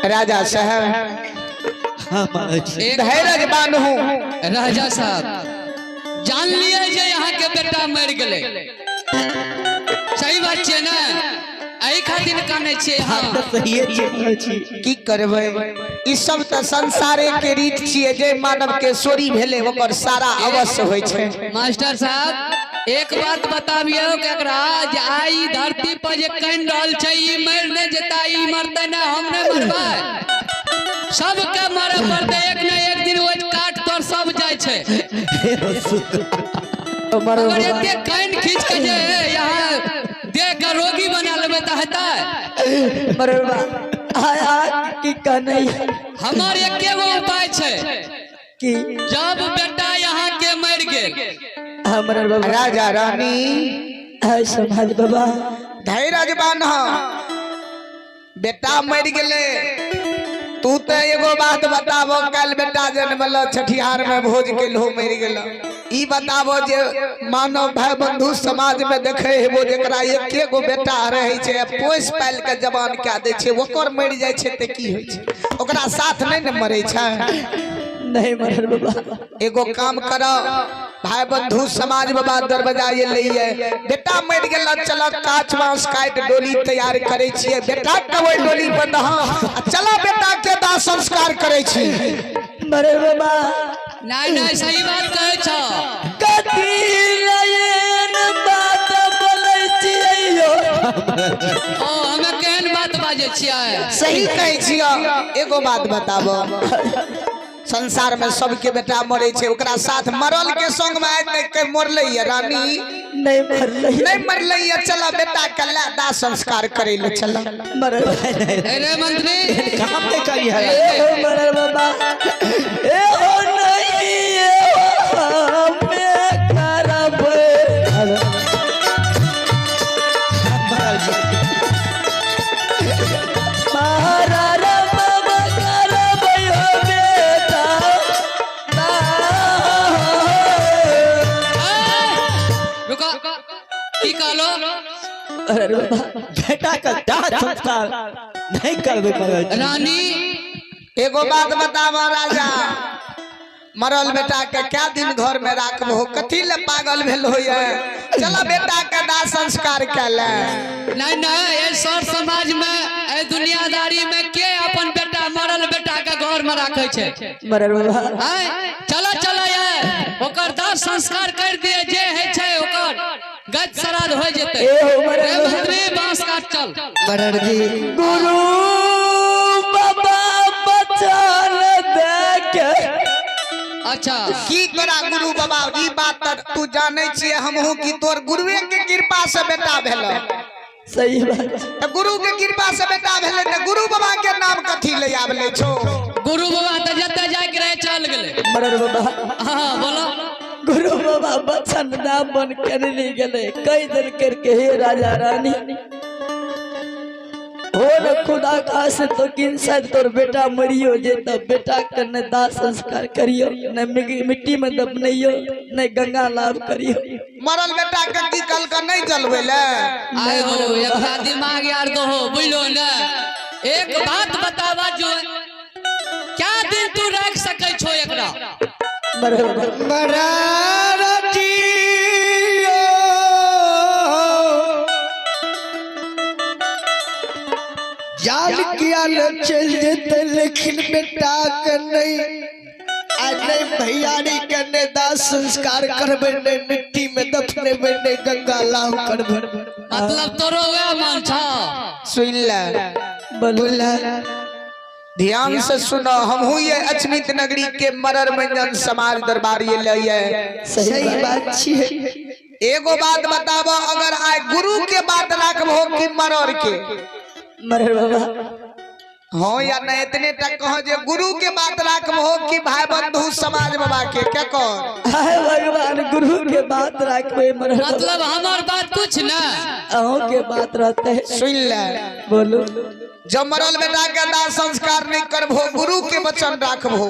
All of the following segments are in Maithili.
राजा साहब। हाँ महाराज। एक धैर्य बान्हू। राजा साहब, जान लिए जे यहाँ के बेटा मर गेलै, सही बात छियै ने? एहि खातिर कानै छियै? बात हाँ। तऽ सहिए छै महाराज जी। की करबै, ई सब तऽ संसारे के रीत छियै। जे मानव के चोरी भेलै, ओकर सारा अवश्य होइ छै। मास्टर साहब, एक बात बताबियौ केकरा जे आइ ई धरती पर जे कानि रहल छै, ई मरि नहि जेता। ई मरतै ने, हम नहि मरबै। सबके मरऽ पड़तै एक ने एक दिन। ओहि काट तर सब जाइ छै। अगर एते कानि खींच के जे यहाँ देह के रोगी बना लेबै तऽ हेतै? मरल बाबा, आय आय की कहने। हमर एके गो उपाय छै। की? जब बेटा यहाँ के मरि गेल, हाँ मरल बाबा। राजा रानी। हाय समाज बाबा। धैर्य बान्ह, बेटा मरि गेलै। तू तऽ एगो बात बताबो, काल्हि बेटा जन्मल, छठिहार में भोज केलहो, मरि गेल। ई बताबो जे मानव भाई बंधु समाज में देखे हेबो, जेकरा एके गो बेटा रहै छै, पोसि पालि के जवान कए दै छै, ओकर मरि जाइ छै तऽ की होइ छै? ओकरा साथ नहि ने मरै छै? नहीं मरल बाबा। एगो काम करो भाई बंधु समाज बाबा, दरवाजा एलैये, बेटा मरि गेल, चल काच बांस काटि डोली तैयार करै छियै, बेटा के ओहि डोली पर दहा आ चल बेटा के दाह संस्कार करै छी। मरल बाबा। नहीं नहीं, सही बात कहै छौ। कथी नयन बात बोलै छियै यौ? ओ हमे केहन बात बाजै छियै? सही कहै छियै। एगो बात बताबो, संसार में सबके बेटा मरे छै, ओकरा साथ मरल के संग में आइ तक के मरलै ये रानी? नहीं मरलै। नहीं मरलै ये। चल बेटा के ला दाह संस्कार करे ले चल। मरल। अरे मंत्री। काम नहि करी है। ए हो मरल बाबा, ए हो नहीं, ए हो हमे करबै। महाराज जी। महाराज बाबा, करबै हो बेटा। ए, रुको, की कहलो? अरे बाबा। बेटा का दाह संस्कार नहीं करबे महाराज जी। रानी। एगो बात बताबो राजा, मरल बेटा के क्या दिन घर में राखबो? कथी ले पागल भेल होइए? चल बेटा के दाह संस्कार कैले। नहीं नहीं, ए सर समाज में, ए दुनियादारी में के अपन बेटा, मरल बेटा के घर में राखे छै? मरल बाबा। आँय, चलो चलो, ये ओकर दाह संस्कार कर दिए, जे है छै ओकर गत श्राद्ध हो जेतै। ए हो मरल रे बाबा। मंत्री, बांस काट चल। मरल जी, गुरु बाबा बचन देके। अच्छा। की तोरा गुरु बाबा, ई बात तऽ तू जानै छियै हमहूँ कि तोर गुरुए के कृपा से बेटा भेल। सही बात। तऽ गुरु के कृपा से बेटा भेलै तऽ गुरु बाबा के नाम कथी ले आबले छौ? गुरु बाबा तऽ जतऽ जाइके रहे चल गेलै। मरल बाबा। हाँ, बोलो। गुरु बाबा बचन नाम बन कर नहीं गए कई दिन करके। हे राजा रानी, हो न खुदा का से तो किन शायद तोर बेटा मरियो जे तब बेटा के न दाह संस्कार करियो, न मिट्टी में दफनइयो, न गंगा लाभ करियो। मरल बेटा के की कल के नहीं जलबै ले? आए हो, एकरा दिमाग यार दो हो, बुझलो ने? एक बात बतावा, जो क्या दिन तू रख सकै छो एकरा? मरल बाबा। महाराज जी, जाल किया न चल जेते, लेकिन बेटा के नहीं आ नहीं भैयारी के ने दाह संस्कार करबे, नहीं मिट्टी में दफनेबे, नहीं गंगा लाभ करबे। मतलब तोरो वएह मन छौ? सुन ले। बोला। ध्यान से सुनो, हमहू ये अचमित नगरी के मरर मंजन समाज दरबार ये ले। सही बात छियै। एगो बात बताबो, अगर आइ गुरु के बात राखबो कि मरर के? मरल बाबा। हाँ या नहीं, इतने तक कहो जे गुरु के बात राखबो कि भाई बंधु समाज बाबा के, के कर? हाय भगवान, गुरु के बात राखबे मरल बाबा। मतलब हमार बात कुछ ना? अहों के बात रहते है। सुन ले। बोलो। जब मरल बेटा के दाह संस्कार नहीं करबो, गुरु के वचन राखबो,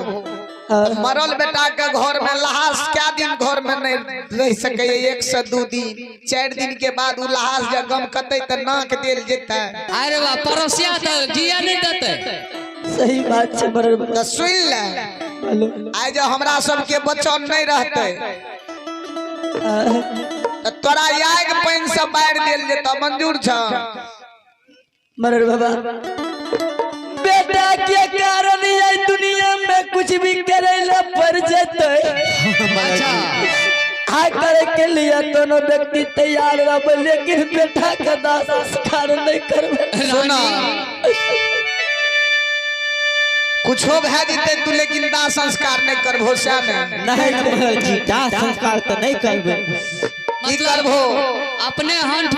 हाँ। मरल बेटा के घर में लहास क्या दिन घर में नहीं रह सके? 1 से 2 दिन, 4 दिन के बाद उ लहास जब गम कते तऽ नाक देल जेतै। अरे वाह, पड़ोसिया तऽ जिया नहीं देते। सही बात छै मरर बाबा। तऽ सुनि ले, हेलो। आइ जे हमरा सबके वचन नहि रहतै तऽ तोरा आगि पानि से बारि देल जेतऽ, मंजूर छ? मरर बाबा, बेटा के कारण ये दुनिया में कुछ भी करे ला पड़ जते। अच्छा। आ करे के लिए दोनों व्यक्ति तैयार रहबे, लेकिन बेटा के दाह संस्कार नहीं करबे। सुना, कुछो भए जेतै तू लेकिन दाह संस्कार नहि करबहो, सएह ने? नहीं महाराज जी, दाह संस्कार तो नहीं करबे। की करबहो? अपने हंठ।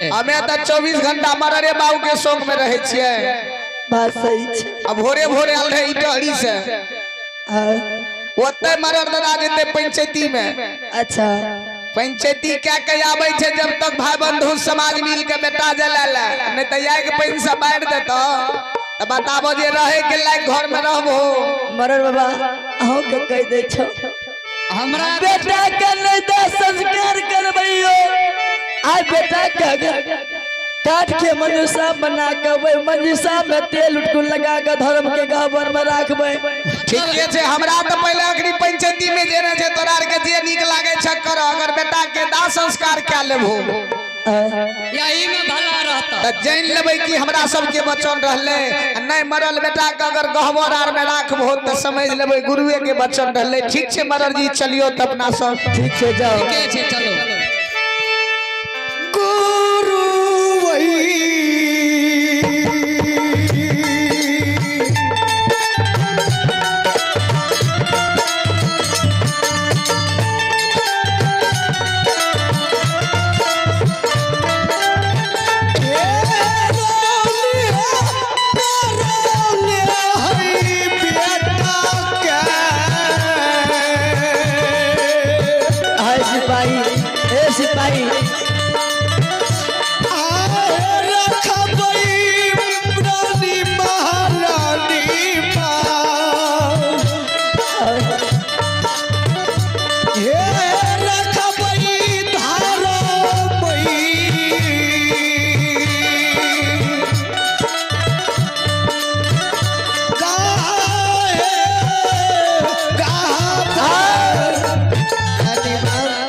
हमे तऽ 24 घंटा मररे बाबू के शौक में रहै छियै। बात सही छै। आ भोरे भोरे आयल रहै इटहरी से। हाँ, ओते मरर दादा जेतै पंचायती में। अच्छा। पंचायती क्या के आबै छै जब तक भाई बंधु समाज मिल के बेटा जला ले नहीं तऽ आगि पानि से बारि देतौ तऽ बताबो जे रहे के लायक घर में रहबो? मरर बाबा, अहूँ के कह दै छौ, हमरा बेटा के नहीं दाह संस्कार करबैयो। आइ बेटा के अगर काट के मंजूषा बना के वही मंजूषा में तेल उटकुन लगा के धर्म के गहबर में राखबै। ठीके छै। हमरा तऽ पहिले अखनी पंचायती में जेने छै, तोरा आर के जे नीक लागै छै कर। अगर बेटा के दाह संस्कार कए लेबहो यही में भला रहता। तऽ जानि लेबै कि हमरा सबके वचन रहलै आ नहि मरल बेटा के अगर गहबर आर में राखबहो तऽ समझ लेबै गुरुए के वचन रहलै। ठीक छै मरल जी, चलियो तऽ अपना सब। ठीक छै, जाओ। ठीके छै, चलो। गुरु वही हाय सिपाही, ए सिपाही।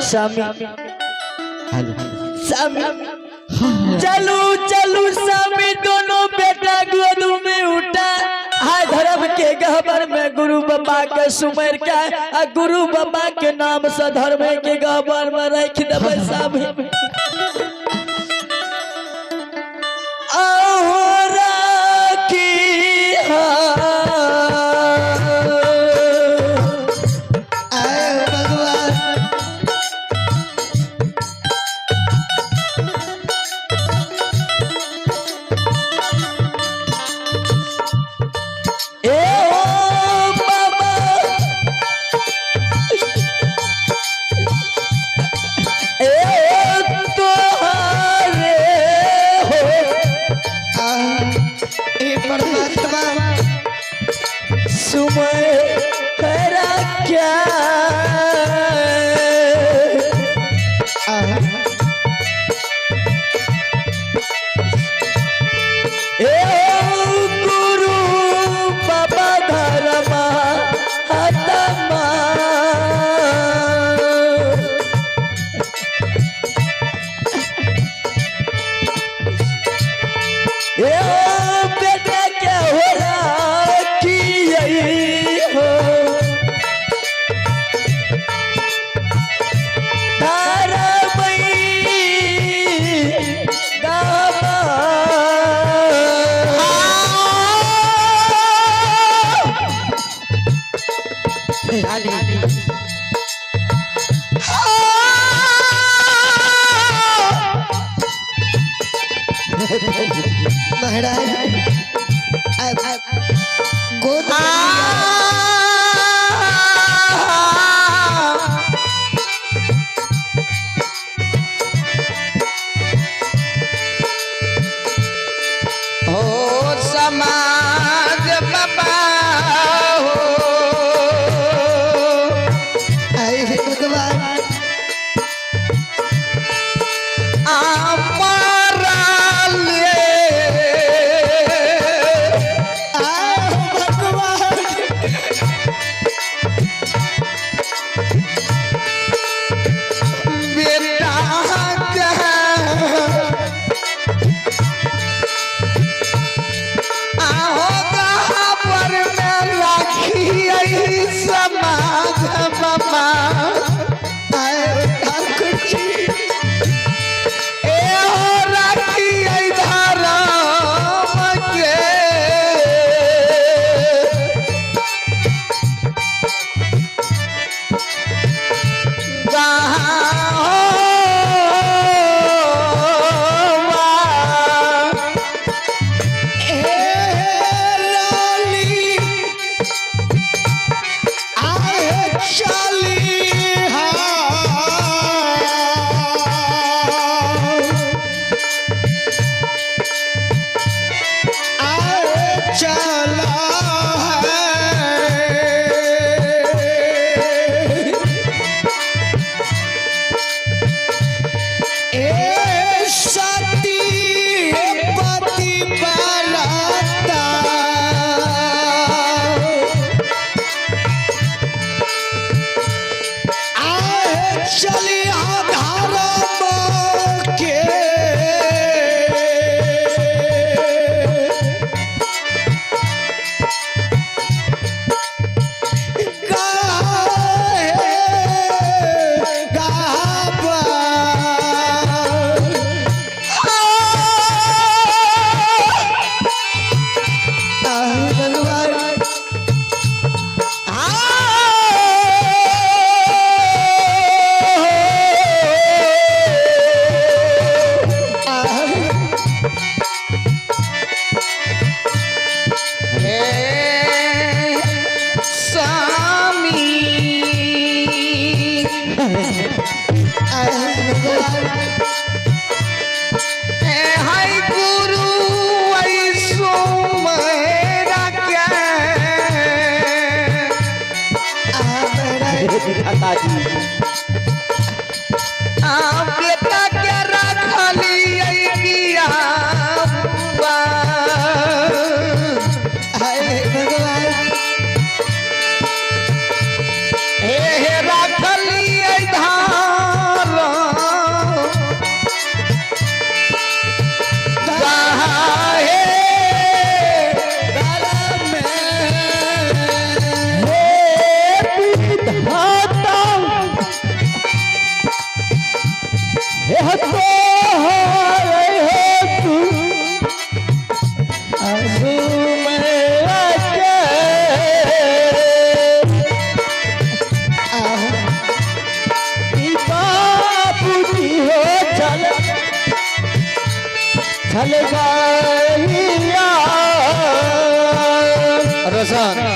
स्वामी, स्वामी, चलू चलू स्वामी। दोनों बेटा गोद में उठा हाय धर्म के गहबर में गुरु बाबा के सुमर के आ गुरु बाबा के नाम से धर्म के गहबर में रख देबै स्वामी। आहो राखी हाँ। भगवान। ए ओ बाबा, ए तोहारे हो। हे परमात्मा। सुमय करा क्या। ए गुरु बाबा धर्मा आत्मा। ए बेटा क्या हो राखी हो तारा मई गामा। महाराज, अब गोद में लिया। हो समाज बाबा हो। आए हे भगवान। आमरा ले। आए हो। पिताजी। आ बेटा के रखलियै किया बुआ। हाय भगवान। हे हे रखलियै धार हे हे विधाता, हे तो हरे हे तू सुमेरा के ई बाबूजी हो चल चल गइया। रोशन।